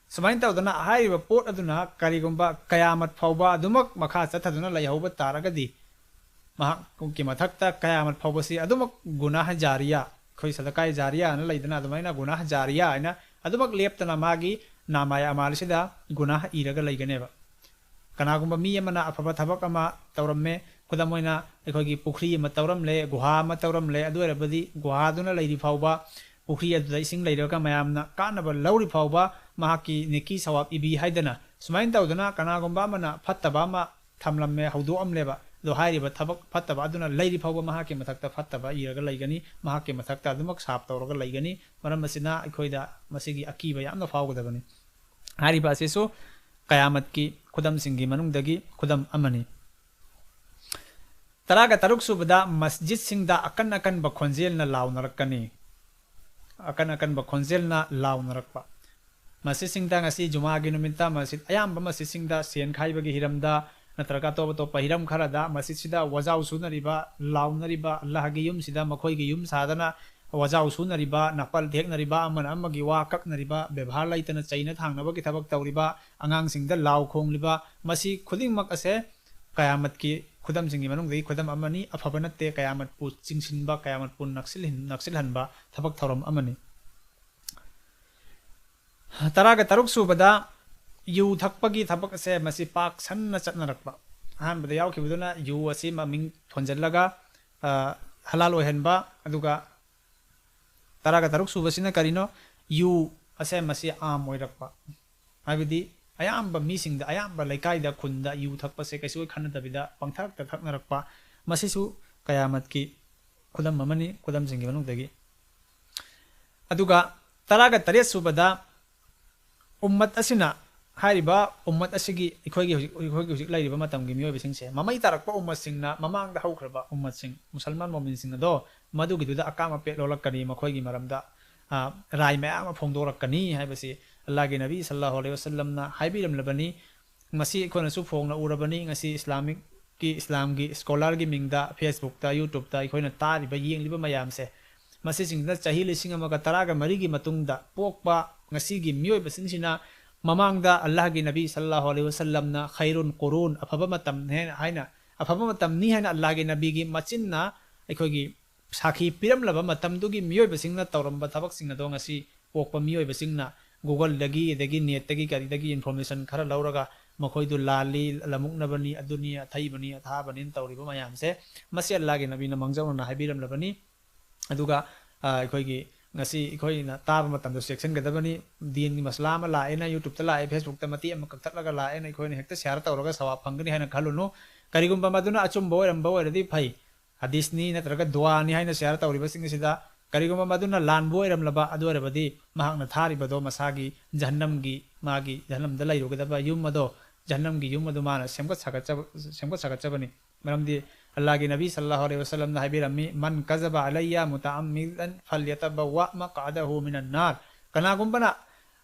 ꯁꯨꯃꯥꯏꯅ ꯇꯧꯗꯅ ꯍꯥꯏꯔꯤꯕ ꯄꯣꯠ ꯑꯗꯨꯅ ꯀꯔꯤꯒꯨꯝꯕ ꯀꯌꯥꯃꯠ ꯐꯥꯎꯕ ꯑꯗꯨꯃꯛ ꯃꯈꯥ ꯆꯠꯊꯗꯨꯅ ꯂꯩꯍꯧꯕ ꯇꯥꯔꯒꯗꯤ, ꯃꯍꯥꯛꯀꯤ ꯃꯊꯛꯇ ꯀꯌꯥꯃꯠ ꯐꯥꯎꯕꯁꯤ ꯑꯗꯨꯃꯛ ꯒꯨꯅꯥꯍ ꯖꯥꯔꯤꯌꯥ, ꯑꯩꯈꯣꯏ ꯁꯗꯀꯥꯏ ꯖꯥꯔꯤꯌꯥ ꯍꯥꯏꯅ ꯂꯩꯗꯅ, ꯑꯗꯨꯃꯥꯏꯅ ꯒꯨꯅꯥꯍ ꯖꯥꯔꯤꯌꯥ ꯍꯥꯏꯅ ꯑꯗꯨꯃꯛ ꯂꯦꯞꯇꯅ ꯃꯥꯒꯤ ꯅꯥꯃꯥꯏ ꯑꯃꯥꯜꯁꯤꯗ ꯒꯨꯅꯥꯍ ꯏꯔꯒ ꯂꯩꯒꯅꯦꯕ꯫ ꯀꯅꯥꯒꯨꯝꯕ ꯃꯤ ꯑꯃꯅ ꯑꯐꯕ ꯊꯕꯛ ꯑꯃ ꯇꯧꯔꯝꯃꯦ, ꯈꯨꯗꯝ ꯑꯣꯏꯅ ꯑꯩꯈꯣꯏꯒꯤ ꯄꯨꯈ꯭ꯔꯤ ꯑꯃ ꯇꯧꯔꯝꯂꯦ, ꯒꯨꯍꯥ ꯑꯃ ꯇꯧꯔꯝꯂꯦ, ꯑꯗꯨ ꯑꯣꯏꯔꯕꯗꯤ ꯒꯨꯍꯥꯗꯨꯅ ꯂꯩꯔꯤ ꯐꯥꯎꯕ, ꯄꯨꯈ꯭ꯔꯤ ꯑꯗꯨꯗ ꯏꯁꯤꯡ ꯂꯩꯔꯒ ꯃꯌꯥꯝꯅ ꯀꯥꯟꯅꯕ ꯂꯧꯔꯤ ꯐꯥꯎꯕ ꯃꯍꯥꯛꯀꯤ ꯅꯦꯀꯤ ꯁꯋꯥꯕ ꯏꯕꯤ ꯍꯥꯏꯗꯅ, ꯁꯨꯃꯥꯏꯅ ꯇꯧꯗꯅ ꯀꯅꯥꯒꯨꯝꯕ ꯑꯃꯅ ꯐꯠꯇꯕ ꯑꯃ ꯊꯝꯂꯝꯃꯦ, ꯍꯧꯗꯣꯛꯑꯝꯂꯦꯕ, ꯑꯗꯣ ꯍꯥꯏꯔꯤꯕ ꯊꯕꯛ ꯐꯠꯇꯕ ꯑꯗꯨꯅ ꯂꯩꯔꯤ ꯐꯥꯎꯕ ꯃꯍꯥꯛꯀꯤ ꯃꯊꯛꯇ ꯐꯠꯇꯕ ꯏꯔꯒ ꯂꯩꯒꯅꯤ, ꯃꯍꯥꯛꯀꯤ ꯃꯊꯛꯇ ꯑꯗꯨꯃꯛ ꯁꯥꯞ ꯇꯧꯔꯒ ꯂꯩꯒꯅꯤ꯫ ꯃꯔꯝ ꯑꯁꯤꯅ ꯑꯩꯈꯣꯏꯗ ꯃꯁꯤꯒꯤ ꯑꯀꯤꯕ ꯌꯥꯝꯅ ꯐꯥꯎꯒꯗꯕꯅꯤ꯫ ꯍꯥꯏꯔꯤꯕ ꯑꯁꯤꯁꯨ ꯀꯌꯥꯃꯠꯀꯤ ꯈꯨꯗꯝꯁꯤꯡꯒꯤ ꯃꯅꯨꯡꯗꯒꯤ ꯈꯨꯗꯝ ꯑꯃꯅꯤ꯫ ꯇꯔꯥꯒ ꯇꯔꯨꯛ ꯁꯨꯕꯗ ꯃꯁꯖꯤꯠꯁꯤꯡꯗ ꯑꯀꯟ ꯑꯀꯟꯕ ꯈꯣꯟꯖꯦꯜꯅ ꯂꯥꯎꯅꯔꯛꯀꯅꯤ꯫ ꯑꯀꯟ ꯑꯀꯟꯕ ꯈꯣꯟꯖꯦꯜꯅ ꯂꯥꯎꯅꯔꯛꯄ꯫ ꯃꯁꯖꯤꯠꯁꯤꯡꯗ ꯉꯁꯤ ꯖꯨꯃꯥꯒꯤ ꯅꯨꯃꯤꯠꯇ ꯃꯁꯖꯤꯠ, ꯑꯌꯥꯝꯕ ꯃꯁꯖꯤꯠꯁꯤꯡꯗ ꯁꯦꯟ ꯈꯥꯏꯕꯒꯤ ꯍꯤꯔꯝꯗ ꯅꯠꯇ꯭ꯔꯒ ꯑꯇꯣꯞ ꯑꯇꯣꯞꯄ ꯍꯤꯔꯝ ꯈꯔꯗ ꯃꯁꯖꯤꯠꯁꯤꯗ ꯋꯥꯖꯥꯎ ꯁꯨꯅꯔꯤꯕ, ꯂꯥꯎꯅꯔꯤꯕ, ꯑꯜꯂꯥꯍꯒꯤ ꯌꯨꯝꯁꯤꯗ ꯃꯈꯣꯏꯒꯤ ꯌꯨꯝ ꯁꯥꯗꯅ ꯋꯥꯖꯥꯎ ꯁꯨꯅꯔꯤꯕ, ꯅꯥꯄꯜ ꯊꯦꯛꯅꯔꯤꯕ, ꯑꯃꯅ ꯑꯃꯒꯤ ꯋꯥ ꯀꯛꯅꯔꯤꯕ, ꯕꯦꯕꯥꯔ ꯂꯩꯇꯅ ꯆꯩꯅ ꯊꯥꯡꯅꯕꯒꯤ ꯊꯕꯛ ꯇꯧꯔꯤꯕ, ꯑꯉꯥꯡꯁꯤꯡꯗ ꯂꯥꯎ ꯈꯣꯡꯂꯤꯕ, ꯃꯁꯤ ꯈꯨꯗꯤꯡꯃꯛ ꯑꯁꯦ ꯀꯌꯥꯃꯠꯀꯤ ꯈꯨꯗꯝꯁꯤꯡꯒꯤ ꯃꯅꯨꯡꯗꯒꯤ ꯈꯨꯗꯝ ꯑꯃꯅꯤ꯫ ꯑꯐꯕ ꯅꯠꯇꯦ, ꯀꯌꯥꯃꯠꯄꯨ ꯆꯤꯡꯁꯤꯟꯕ, ꯀꯌꯥꯃꯠꯄꯨ ꯅꯛꯁꯤꯜꯍꯟ-, ꯅꯛꯁꯤꯜꯍꯟꯕ ꯊꯕꯛ ꯊꯧꯔꯝ ꯑꯃꯅꯤ꯫ ꯇꯔꯥꯒ ꯇꯔꯨꯛ ꯁꯨꯕꯗ ꯌꯨ ꯊꯛꯄꯒꯤ ꯊꯕꯛ ꯑꯁꯦ ꯃꯁꯤ ꯄꯥꯛ ꯁꯟꯅ ꯆꯠꯅꯔꯛꯄ꯫ ꯑꯍꯥꯟꯕꯗ ꯌꯥꯎꯈꯤꯕꯗꯨꯅ ꯌꯨ ꯑꯁꯤ ꯃꯃꯤꯡ ꯊꯣꯟꯖꯜꯂꯒ, ꯑ, ꯍꯂꯥꯜ ꯑꯣꯏꯍꯟꯕ, ꯑꯗꯨꯒ ꯇꯔꯥꯒ ꯇꯔꯨꯛ ꯁꯨꯕꯁꯤꯅ ꯀꯔꯤꯅꯣ? ꯌꯨ ꯑꯁꯦ ꯃꯁꯤ ꯑꯥꯝ ꯑꯣꯏꯔꯛꯄ꯫ ꯍꯥꯏꯕꯗꯤ ꯑꯌꯥꯝꯕ ꯃꯤꯁꯤꯡꯗ, ꯑꯌꯥꯝꯕ ꯂꯩꯀꯥꯏꯗ, ꯈꯨꯟꯗ ꯌꯨ ꯊꯛꯄꯁꯦ ꯀꯩꯁꯨ ꯈꯟꯅꯗꯕꯤꯗ ꯄꯪꯊꯛꯇ ꯊꯛꯅꯔꯛꯄ꯫ ꯃꯁꯤꯁꯨ ꯀꯌꯥꯃꯠꯀꯤ ꯈꯨꯗꯝ ꯑꯃꯅꯤ, ꯈꯨꯗꯝꯁꯤꯡꯒꯤ ꯃꯅꯨꯡꯗꯒꯤ꯫ ꯑꯗꯨꯒ ꯇꯔꯥꯒ ꯇꯔꯦꯠ ꯁꯨꯕꯗ ꯎꯝꯃꯠ ꯑꯁꯤꯅ, ꯍꯥꯏꯔꯤꯕ ꯎꯝꯃꯠ ꯑꯁꯤꯒꯤ, ꯑꯩꯈꯣꯏꯒꯤ ꯍꯧꯖꯤꯛ, ꯑꯩꯈꯣꯏꯒꯤ ꯍꯧꯖꯤꯛ ꯂꯩꯔꯤꯕ ꯃꯇꯝꯒꯤ ꯃꯤꯑꯣꯏꯕꯁꯤꯡꯁꯦ, ꯃꯃꯩ ꯇꯥꯔꯛꯄ ꯎꯝꯃꯠꯁꯤꯡꯅ ꯃꯃꯥꯡꯗ ꯍꯧꯈ꯭ꯔꯕ ꯎꯝꯃꯠꯁꯤꯡ, ꯃꯨꯁꯜꯃꯥꯟ ꯃꯣꯃꯤꯟꯁꯤꯡ ꯑꯗꯣ ꯃꯗꯨꯒꯤꯗꯨꯗ ꯑꯀꯥꯝ ꯑꯄꯦꯠ ꯂꯣꯜꯂꯛꯀꯅꯤ, ꯃꯈꯣꯏꯒꯤ ꯃꯔꯝꯗ, ꯑ, ꯔꯥꯏ ꯃꯌꯥꯝ ꯑꯃ ꯐꯣꯡꯗꯣꯔꯛꯀꯅꯤ ꯍꯥꯏꯕꯁꯤ ꯑꯜꯂꯥꯍꯒꯤ ꯅꯕꯤ ꯁꯜꯂꯜꯂꯥꯍꯨ ꯑꯂꯩꯍꯤ ꯋꯁꯜꯂꯝꯅ ꯍꯥꯏꯕꯤꯔꯝꯂꯕꯅꯤ꯫ ꯃꯁꯤ ꯑꯩꯈꯣꯏꯅꯁꯨ ꯐꯣꯡꯅ ꯎꯔꯕꯅꯤ꯫ ꯉꯁꯤ ꯏꯁꯂꯥꯃꯤꯛꯀꯤ, ꯏꯁꯂꯥꯝꯒꯤ ꯁ꯭ꯀꯣꯂꯔꯒꯤ ꯃꯤꯡꯗ Facebook-ꯇ, YouTube-ꯇ ꯑꯩꯈꯣꯏꯅ ꯇꯥꯔꯤꯕ, ꯌꯦꯡꯂꯤꯕ ꯃꯌꯥꯝꯁꯦ, ꯃꯁꯤꯁꯤꯡꯁꯤꯅ ꯆꯍꯤ ꯂꯤꯁꯤꯡ ꯑꯃꯒ ꯇꯔꯥꯒ ꯃꯔꯤꯒꯤ ꯃꯇꯨꯡꯗ ꯄꯣꯛꯄ ꯉꯁꯤꯒꯤ ꯃꯤꯑꯣꯏꯕꯁꯤꯡꯁꯤꯅ ꯃꯃꯥꯡꯗ ꯑꯜꯂꯥꯍꯒꯤ ꯅꯕꯤ ꯁꯜꯂꯜꯂꯥꯍꯨ ꯑꯂꯩꯍꯤ ꯋꯁꯜꯂꯝꯅ "ꯈꯩꯔꯨꯟ ꯀꯨꯔꯨꯟ", ꯑꯐꯕ ꯃꯇꯝꯅꯦ ꯍꯥꯏꯅ, ꯑꯐꯕ ꯃꯇꯝꯅꯤ ꯍꯥꯏꯅ ꯑꯜꯂꯥꯍꯒꯤ ꯅꯕꯤꯒꯤ ꯃꯆꯤꯟꯅ ꯑꯩꯈꯣꯏꯒꯤ ꯁꯥꯈꯤ ꯄꯤꯔꯝꯂꯕ ꯃꯇꯝꯗꯨꯒꯤ ꯃꯤꯑꯣꯏꯕꯁꯤꯡꯅ ꯇꯧꯔꯝꯕ ꯊꯕꯛꯁꯤꯡ ꯑꯗꯣ ꯉꯁꯤ ꯄꯣꯛꯄ ꯃꯤꯑꯣꯏꯕꯁꯤꯡꯅ Google-ꯗꯒꯤ, ꯑꯗꯒꯤ net-ꯇꯒꯤ, ꯀꯔꯤꯗꯒꯤ information ꯈꯔ ꯂꯧꯔꯒ ꯃꯈꯣꯏꯗꯨ ꯂꯥꯜꯂꯤ, ꯂꯃꯨꯛꯅꯕꯅꯤ, ꯑꯗꯨꯅꯤ, ꯑꯊꯩꯕꯅꯤ, ꯑꯊꯥꯕꯅꯤꯅ ꯇꯧꯔꯤꯕ ꯃꯌꯥꯝꯁꯦ, ꯃꯁꯤ ꯑꯜꯂꯥꯍꯒꯤ ꯅꯕꯤꯅ ꯃꯥꯡꯖꯧꯅꯅ ꯍꯥꯏꯕꯤꯔꯝꯂꯕꯅꯤ꯫ ꯑꯗꯨꯒ, ꯑ, ꯑꯩꯈꯣꯏꯒꯤ ꯉꯁꯤ ꯑꯩꯈꯣꯏꯅ ꯇꯥꯕ ꯃꯇꯝꯗ ꯆꯦꯛꯁꯤꯟꯒꯗꯕꯅꯤ꯫ ꯗꯤꯟꯒꯤ ꯃꯁꯂꯥ ꯑꯃ ꯂꯥꯛꯑꯦꯅ YouTube-ꯇ ꯂꯥꯛꯑꯦ, Facebook-ꯇ ꯃꯇꯦꯛ ꯑꯃ ꯀꯛꯊꯠꯂꯒ ꯂꯥꯛꯑꯦꯅ ꯑꯩꯈꯣꯏꯅ ꯍꯦꯛꯇ share ꯇꯧꯔꯒ ꯁꯋꯥꯕ ꯐꯪꯒꯅꯤ ꯍꯥꯏꯅ ꯈꯜꯂꯨꯅꯨ꯫ ꯀꯔꯤꯒꯨꯝꯕ ꯃꯗꯨꯅ ꯑꯆꯨꯝꯕ ꯑꯣꯏꯔꯝꯕ ꯑꯣꯏꯔꯗꯤ ꯐꯩ, ꯍꯗꯤꯁꯅꯤ ꯅꯠꯇ꯭ꯔꯒ ꯗꯨꯋꯥꯅꯤ ꯍꯥꯏꯅ share ꯇꯧꯔꯤꯕꯁꯤꯡ ꯑꯁꯤꯗ ꯀꯔꯤꯒꯨꯝꯕ ꯃꯗꯨꯅ ꯂꯥꯟꯕ ꯑꯣꯏꯔꯝꯂꯕ ꯑꯗꯨ ꯑꯣꯏꯔꯕꯗꯤ ꯃꯍꯥꯛꯅ ꯊꯥꯔꯤꯕꯗꯣ ꯃꯁꯥꯒꯤ ꯖꯍꯟꯅꯝꯒꯤ, ꯃꯥꯒꯤ ꯖꯍꯟꯅꯝꯗ ꯂꯩꯔꯨꯒꯗꯕ ꯌꯨꯝ ꯑꯗꯣ, ꯖꯍꯟꯅꯝꯒꯤ ꯌꯨꯝ ꯑꯗꯨ ꯃꯥꯅ ꯁꯦꯝꯒꯠ ꯁꯥꯒꯠꯆꯕ, ꯁꯦꯝꯒꯠ ꯁꯥꯒꯠꯆꯕꯅꯤ꯫ ꯃꯔꯝꯗꯤ ꯑꯜꯂꯥꯍꯒꯤ ꯅꯕꯤ ꯁꯜꯂꯜꯂꯥꯍꯨ ꯑꯂꯩꯍꯤ ꯋꯁꯜꯂꯝꯅ ꯍꯥꯏꯕꯤꯔꯝꯃꯤ, "ꯃꯟ ꯀꯖꯕ ꯑꯂꯩꯌ ꯃꯨꯇꯑꯝꯃꯤꯗꯟ ꯐꯜꯌꯇꯕꯋꯋ ꯃꯛꯑꯗꯍꯨ ꯃꯤꯅꯟ ꯅꯥꯔ"꯫ ꯀꯅꯥꯒꯨꯝꯕꯅ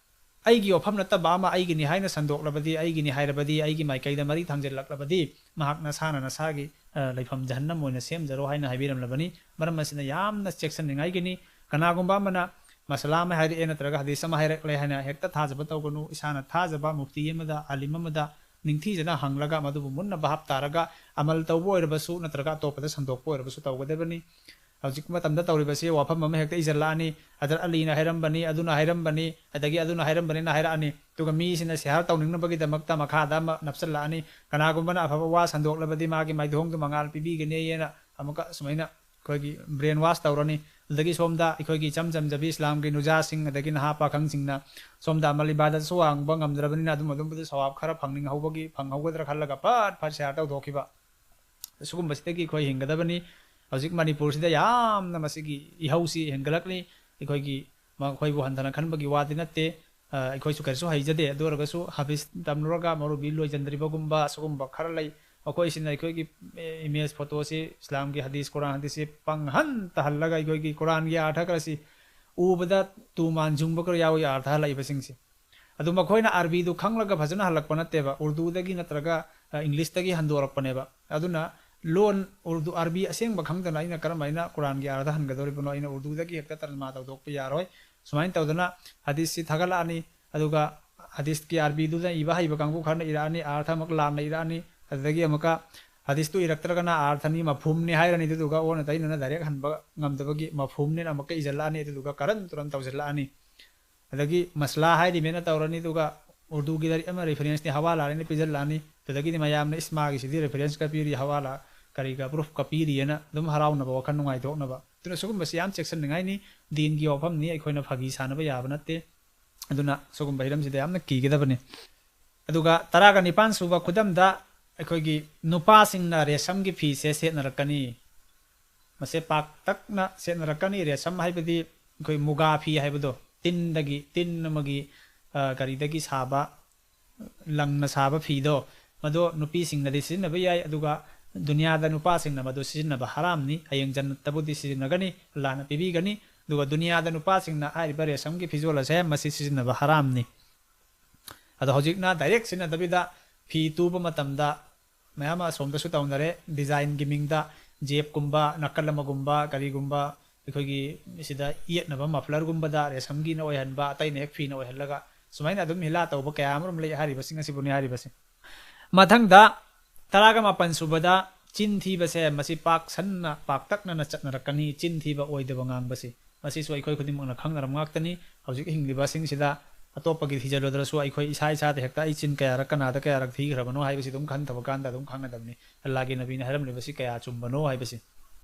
ꯑꯩꯒꯤ ꯋꯥꯐꯝ ꯅꯠꯇꯕ ꯑꯃ ꯑꯩꯒꯤꯅꯤ ꯍꯥꯏꯅ ꯁꯟꯗꯣꯛꯂꯕꯗꯤ, ꯑꯩꯒꯤꯅꯤ ꯍꯥꯏꯔꯕꯗꯤ, ꯑꯩꯒꯤ ꯃꯥꯏꯀꯩꯗ ꯃꯔꯤ ꯊꯥꯡꯖꯤꯜꯂꯛꯂꯕꯗꯤ, ꯃꯍꯥꯛ ꯅꯁꯥꯅ ꯅꯁꯥꯒꯤ, ꯑ, ꯂꯩꯐꯝ ꯖꯍꯟꯅꯝ ꯑꯣꯏꯅ ꯁꯦꯝꯖꯔꯣ ꯍꯥꯏꯅ ꯍꯥꯏꯕꯤꯔꯝꯂꯕꯅꯤ꯫ ꯃꯔꯝ ꯑꯁꯤꯅ ꯌꯥꯝꯅ ꯆꯦꯛꯁꯤꯟꯅꯤꯡꯉꯥꯏꯒꯤꯅꯤ꯫ ꯀꯅꯥꯒꯨꯝꯕ ꯑꯃꯅ ꯃꯁꯂꯥ ꯑꯃ ꯍꯥꯏꯔꯛꯑꯦ ꯅꯠꯇ꯭ꯔꯒ ꯍꯗꯤꯁ ꯑꯃ ꯍꯥꯏꯔꯛꯂꯦ ꯍꯥꯏꯅ ꯍꯦꯛꯇ ꯊꯥꯖꯕ ꯇꯧꯒꯅꯨ꯫ ꯏꯁꯥꯅ ꯊꯥꯖꯕ ꯃꯨꯐꯇꯤ ꯑꯃꯗ, ꯑꯥꯂꯤꯝ ꯑꯃꯗ ꯅꯤꯡꯊꯤꯖꯅ ꯍꯪꯂꯒ ꯃꯗꯨꯕꯨ ꯃꯨꯟꯅ ꯚꯥꯞ ꯇꯥꯔꯒ ꯑꯃꯜ ꯇꯧꯕ ꯑꯣꯏꯔꯕꯁꯨ ꯅꯠꯇ꯭ꯔꯒ ꯑꯇꯣꯞꯄꯗ ꯁꯟꯗꯣꯛꯄ ꯑꯣꯏꯔꯕꯁꯨ ꯇꯧꯒꯗꯕꯅꯤ꯫ ꯍꯧꯖꯤꯛ ꯃꯇꯝꯗ ꯇꯧꯔꯤꯕꯁꯤ ꯋꯥꯐꯝ ꯑꯃ ꯍꯦꯛꯇ ꯏꯖꯜꯂꯛꯑꯅꯤ, ꯍꯖꯔꯠ ꯑꯂꯤꯅ ꯍꯥꯏꯔꯝꯕꯅꯤ, ꯑꯗꯨꯅ ꯍꯥꯏꯔꯝꯕꯅꯤ, ꯑꯗꯒꯤ ꯑꯗꯨꯅ ꯍꯥꯏꯔꯝꯕꯅꯤꯅ ꯍꯥꯏꯔꯛꯑꯅꯤ꯫ ꯑꯗꯨꯒ ꯃꯤꯁꯤꯅ share ꯇꯧꯅꯤꯡꯅꯕꯒꯤꯗꯃꯛꯇ ꯃꯈꯥꯗ ꯑꯃ ꯅꯞꯁꯤꯜꯂꯛꯑꯅꯤ꯫ ꯀꯅꯥꯒꯨꯝꯕꯅ ꯑꯐꯕ ꯋꯥ ꯁꯟꯗꯣꯛꯂꯕꯗꯤ ꯃꯥꯒꯤ ꯃꯥꯏꯊꯣꯡꯗꯨ ꯃꯉꯥꯜ ꯄꯤꯕꯤꯒꯅꯤꯅ ꯑꯃꯨꯛꯀ ꯁꯨꯃꯥꯏꯅ ꯑꯩꯈꯣꯏꯒꯤ brain wash ꯇꯧꯔꯅꯤ꯫ ꯑꯗꯒꯤ ꯁꯣꯝꯗ ꯑꯩꯈꯣꯏꯒꯤ ꯏꯆꯝ ꯆꯝꯖꯕꯤ ꯏꯁꯂꯥꯝꯒꯤ ꯅꯨꯖꯥꯁꯤꯡ ꯑꯗꯒꯤ ꯅꯍꯥ ꯄꯥꯈꯪꯁꯤꯡꯅ ꯁꯣꯝꯗ ꯑꯃꯜ ꯏꯕꯥꯗꯠꯁꯨ ꯋꯥꯡꯕ ꯉꯝꯗ꯭ꯔꯕꯅꯤꯅ ꯑꯗꯨꯝ ꯑꯗꯨꯝꯕꯗ ꯁꯋꯥꯕ ꯈꯔ ꯐꯪꯅꯤꯡꯍꯧꯕꯒꯤ, ꯐꯪꯍꯧꯒꯗ꯭ꯔꯥ ꯈꯜꯂꯒ ꯐꯠ ꯐꯠ share ꯇꯧꯊꯣꯛꯈꯤꯕ꯫ ꯁꯤꯒꯨꯝꯕꯁꯤꯗꯒꯤ ꯑꯩꯈꯣꯏ ꯍꯤꯡꯒꯗꯕꯅꯤ꯫ ꯍꯧꯖꯤꯛ ꯃꯅꯤꯄꯨꯔꯁꯤꯗ ꯌꯥꯝꯅ ꯃꯁꯤꯒꯤ ꯏꯍꯧꯁꯤ ꯍꯦꯟꯒꯠꯂꯛꯂꯤ꯫ ꯑꯩꯈꯣꯏꯒꯤ ꯃꯈꯣꯏꯕꯨ ꯍꯟꯊꯅ ꯈꯟꯕꯒꯤ ꯋꯥꯗꯤ ꯅꯠꯇꯦ꯫ ꯑ, ꯑꯩꯈꯣꯏꯁꯨ ꯀꯔꯤꯁꯨ ꯍꯩꯖꯗꯦ꯫ ꯑꯗꯨ ꯑꯣꯏꯔꯒꯁꯨ ꯍꯥꯐꯤꯖ ꯇꯝꯂꯨꯔꯒ ꯃꯧꯂꯨꯕꯤ ꯂꯣꯏꯁꯤꯟꯗ꯭ꯔꯤꯕꯒꯨꯝꯕ ꯁꯤꯒꯨꯝꯕ ꯈꯔ ꯂꯩ꯫ ꯃꯈꯣꯏꯁꯤꯅ ꯑꯩꯈꯣꯏꯒꯤ, ꯑꯦ, image photo-ꯁꯤ, ꯏꯁꯂꯥꯝꯒꯤ ꯍꯗꯤꯁ, ꯀꯨꯔꯥꯟ ꯍꯗꯤꯁꯁꯤ ꯄꯪꯍꯟ ꯇꯍꯜꯂꯒ ꯑꯩꯈꯣꯏꯒꯤ ꯀꯨꯔꯥꯟꯒꯤ ꯑꯥꯔꯊ ꯈꯔꯁꯤ ꯎꯕꯗ ꯇꯨ ꯃꯥꯟ ꯆꯨꯡꯕ ꯈꯔ ꯌꯥꯎꯏ ꯑꯥꯔꯊ ꯍꯜꯂꯛꯏꯕꯁꯤꯡꯁꯦ꯫ ꯑꯗꯨ ꯃꯈꯣꯏꯅ ꯑꯥꯔꯕꯤꯗꯨ ꯈꯪꯂꯒ ꯐꯖꯅ ꯍꯜꯂꯛꯄ ꯅꯠꯇꯦꯕ, ꯎꯔꯗꯨꯗꯒꯤ ꯅꯠꯇ꯭ꯔꯒ, ꯑ, ꯏꯪꯂꯤꯁꯇꯒꯤ ꯍꯟꯗꯣꯔꯛꯄꯅꯦꯕ꯫ ꯑꯗꯨꯅ ꯂꯣꯟ ꯎꯔꯗꯨ, ꯑꯥꯔꯕꯤ ꯑꯁꯦꯡꯕ ꯈꯪꯗꯅ ꯑꯩꯅ ꯀꯔꯝ ꯍꯥꯏꯅ ꯀꯨꯔꯥꯟꯒꯤ ꯑꯥꯔꯊ ꯍꯟꯒꯗꯧꯔꯤꯕꯅꯣ? ꯑꯩꯅ ꯎꯔꯗꯨꯗꯒꯤ ꯍꯦꯛꯇ ꯇꯔꯖꯃꯥ ꯇꯧꯊꯣꯛꯄ ꯌꯥꯔꯣꯏ꯫ ꯁꯨꯃꯥꯏꯅ ꯇꯧꯗꯅ ꯍꯗꯤꯁꯁꯤ ꯊꯥꯒꯠꯂꯛꯑꯅꯤ, ꯑꯗꯨꯒ ꯍꯗꯤꯁꯀꯤ ꯑꯥꯔꯕꯤꯗꯨꯗ ꯏꯕ ꯍꯩꯕ ꯀꯥꯡꯕꯨ ꯈꯔꯅ ꯏꯔꯛꯑꯅꯤ, ꯑꯥꯔꯊ ꯑꯃꯨꯛ ꯂꯥꯟꯅ ꯏꯔꯛꯑꯅꯤ, ꯑꯗꯨꯗꯒꯤ ꯑꯃꯨꯛꯀ ꯍꯗꯤꯁꯇꯨ ꯏꯔꯛꯇ꯭ꯔꯒꯅ ꯑꯥꯔꯊꯅꯤ, ꯃꯐꯍꯨꯝꯅꯤ ꯍꯥꯏꯔꯅꯤ, ꯑꯗꯨꯗꯨꯒ ꯑꯣꯟꯅ ꯇꯩꯅꯅ direct ꯍꯟꯕ ꯉꯝꯗꯕꯒꯤ ꯃꯐꯍꯨꯝꯅꯤꯅ ꯑꯃꯨꯛꯀ ꯏꯖꯜꯂꯛꯑꯅꯤ, ꯑꯗꯨꯗꯨꯒ ꯀꯔꯟ ꯇꯨꯔꯟ ꯇꯧꯁꯤꯜꯂꯛꯑꯅꯤ꯫ ꯑꯗꯒꯤ ꯃꯁꯂꯥ ꯍꯥꯏꯔꯤꯃꯦꯅ ꯇꯧꯔꯅꯤ, ꯑꯗꯨꯒ ꯎꯔꯗꯨꯒꯤ ꯂꯥꯏꯔꯤꯛ ꯑꯃ referenceꯅꯤ, ꯍꯋꯥꯂꯥꯅꯤꯅ ꯄꯤꯖꯜꯂꯛꯑꯅꯤ꯫ ꯑꯗꯨꯗꯒꯤꯗꯤ ꯃꯌꯥꯝꯅ ꯏꯁ ꯃꯥꯒꯤꯁꯤꯗꯤ referenceꯀ ꯄꯤꯔꯤ, ꯍꯋꯥꯂꯥ ꯀꯔꯤꯒ proofꯀ ꯄꯤꯔꯤꯑꯅ ꯑꯗꯨꯝ ꯍꯔꯥꯎꯅꯕ, ꯋꯥꯈꯜ ꯅꯨꯡꯉꯥꯏꯊꯣꯛꯅꯕ꯫ ꯑꯗꯨꯅ ꯁꯤꯒꯨꯝꯕꯁꯤ ꯌꯥꯝ ꯆꯦꯛꯁꯤꯟꯅꯤꯡꯉꯥꯏꯅꯤ꯫ ꯗꯤꯟꯒꯤ ꯋꯥꯐꯝꯅꯤ, ꯑꯩꯈꯣꯏꯅ ꯐꯥꯒꯤ ꯁꯥꯟꯅꯕ ꯌꯥꯕ ꯅꯠꯇꯦ꯫ ꯑꯗꯨꯅ ꯁꯤꯒꯨꯝꯕ ꯍꯤꯔꯝꯁꯤꯗ ꯌꯥꯝꯅ ꯀꯤꯒꯗꯕꯅꯤ꯫ ꯑꯗꯨꯒ ꯇꯔꯥꯒ ꯅꯤꯄꯥꯟ ꯁꯨꯕ ꯈꯨꯗꯝꯗ ꯑꯩꯈꯣꯏꯒꯤ ꯅꯨꯄꯥꯁꯤꯡꯅ ꯔꯦꯁꯝꯒꯤ ꯐꯤꯁꯦ ꯁꯦꯠꯅꯔꯛꯀꯅꯤ꯫ ꯃꯁꯦ ꯄꯥꯛꯇꯛꯅ ꯁꯦꯠꯅꯔꯛꯀꯅꯤ꯫ ꯔꯦꯁꯝ ꯍꯥꯏꯕꯗꯤ ꯑꯩꯈꯣꯏ ꯃꯨꯒꯥ ꯐꯤ ꯍꯥꯏꯕꯗꯣ, ꯇꯤꯟꯗꯒꯤ, ꯇꯤꯟ ꯑꯃꯒꯤ, ꯑ, ꯀꯔꯤꯗꯒꯤ ꯁꯥꯕ, ꯂꯪꯅ ꯁꯥꯕ ꯐꯤꯗꯣ, ꯃꯗꯣ ꯅꯨꯄꯤꯁꯤꯡꯅꯗꯤ ꯁꯤꯖꯤꯟꯅꯕ ꯌꯥꯏ, ꯑꯗꯨꯒ ꯗꯨꯅꯤꯌꯥꯗ ꯅꯨꯄꯥꯁꯤꯡꯅ ꯃꯗꯨ ꯁꯤꯖꯤꯟꯅꯕ ꯍꯔꯥꯝꯅꯤ꯫ ꯍꯌꯦꯡ ꯖꯟꯅꯠꯇꯕꯨꯗꯤ ꯁꯤꯖꯤꯟꯅꯒꯅꯤ, ꯑꯜꯂꯥꯍꯅ ꯄꯤꯕꯤꯒꯅꯤ꯫ ꯑꯗꯨꯒ ꯗꯨꯅꯤꯌꯥꯗ ꯅꯨꯄꯥꯁꯤꯡꯅ ꯍꯥꯏꯔꯤꯕ ꯔꯦꯁꯝꯒꯤ ꯐꯤꯖꯣꯜ ꯑꯁꯦ ꯃꯁꯤ ꯁꯤꯖꯤꯟꯅꯕ ꯍꯔꯥꯝꯅꯤ꯫ ꯑꯗꯣ ꯍꯧꯖꯤꯛꯅ direct ꯁꯤꯖꯤꯟꯅꯗꯕꯤꯗ ꯐꯤ ꯇꯨꯕ ꯃꯇꯝꯗ ꯃꯌꯥꯝ ꯑꯃ ꯑꯁꯣꯝꯗꯁꯨ ꯇꯧꯅꯔꯦ, designꯒꯤ ꯃꯤꯡꯗ ꯖꯦꯞꯀꯨꯝꯕ, ꯅꯥꯀꯜ ꯑꯃꯒꯨꯝꯕ, ꯀꯔꯤꯒꯨꯝꯕ, ꯑꯩꯈꯣꯏꯒꯤ ꯁꯤꯗ ꯌꯦꯠꯅꯕ mufflerꯒꯨꯝꯕꯗ ꯔꯦꯁꯝꯒꯤꯅ ꯑꯣꯏꯍꯟꯕ, ꯑꯇꯩꯅ ꯍꯦꯛ ꯐꯤꯅ ꯑꯣꯏꯍꯜꯂꯒ, ꯁꯨꯃꯥꯏꯅ ꯑꯗꯨꯝ ꯍꯤꯂꯥ ꯇꯧꯕ ꯀꯌꯥ ꯑꯃꯔꯣꯝ ꯂꯩ꯫ ꯍꯥꯏꯔꯤꯕꯁꯤꯡ ꯑꯁꯤꯕꯨꯅꯤ ꯍꯥꯏꯔꯤꯕꯁꯦ꯫ ꯃꯊꯪꯗ ꯇꯔꯥꯒ ꯃꯥꯄꯟ ꯁꯨꯕꯗ ꯆꯤꯟ ꯊꯤꯕꯁꯦ, ꯃꯁꯤ ꯄꯥꯛ ꯁꯟꯅ, ꯄꯥꯛꯇꯛꯅꯅ ꯆꯠꯅꯔꯛꯀꯅꯤ꯫ ꯆꯤꯟ ꯊꯤꯕ, ꯑꯣꯏꯗꯕ ꯉꯥꯡꯕꯁꯤ, ꯃꯁꯤꯁꯨ ꯑꯩꯈꯣꯏ ꯈꯨꯗꯤꯡꯃꯛꯅ ꯈꯪꯅꯔꯝ ꯉꯥꯛꯇꯅꯤ꯫ ꯍꯧꯖꯤꯛ ꯍꯤꯡꯂꯤꯕꯁꯤꯡꯁꯤꯗ ꯑꯇꯣꯞꯄꯒꯤ ꯊꯤꯖꯤꯜꯂꯨꯗ꯭ꯔꯁꯨ ꯑꯩꯈꯣꯏ ꯏꯁꯥ ꯏꯁꯥꯗ ꯍꯦꯛꯇ ꯑꯩ ꯆꯤꯟ ꯀꯌꯥꯔꯛ ꯀꯅꯥꯗ ꯀꯌꯥꯔꯛ ꯊꯤꯈ꯭ꯔꯕꯅꯣ ꯍꯥꯏꯕꯁꯤ ꯑꯗꯨꯝ ꯈꯟꯊꯕ ꯀꯥꯟꯗ ꯑꯗꯨꯝ ꯈꯪꯒꯗꯕꯅꯤ꯫ ꯑꯜꯂꯥꯍꯒꯤ ꯅꯕꯤꯅ ꯍꯥꯏꯔꯝꯂꯤꯕꯁꯤ ꯀꯌꯥ ꯆꯨꯝꯕꯅꯣ ꯍꯥꯏꯕꯁꯤ꯫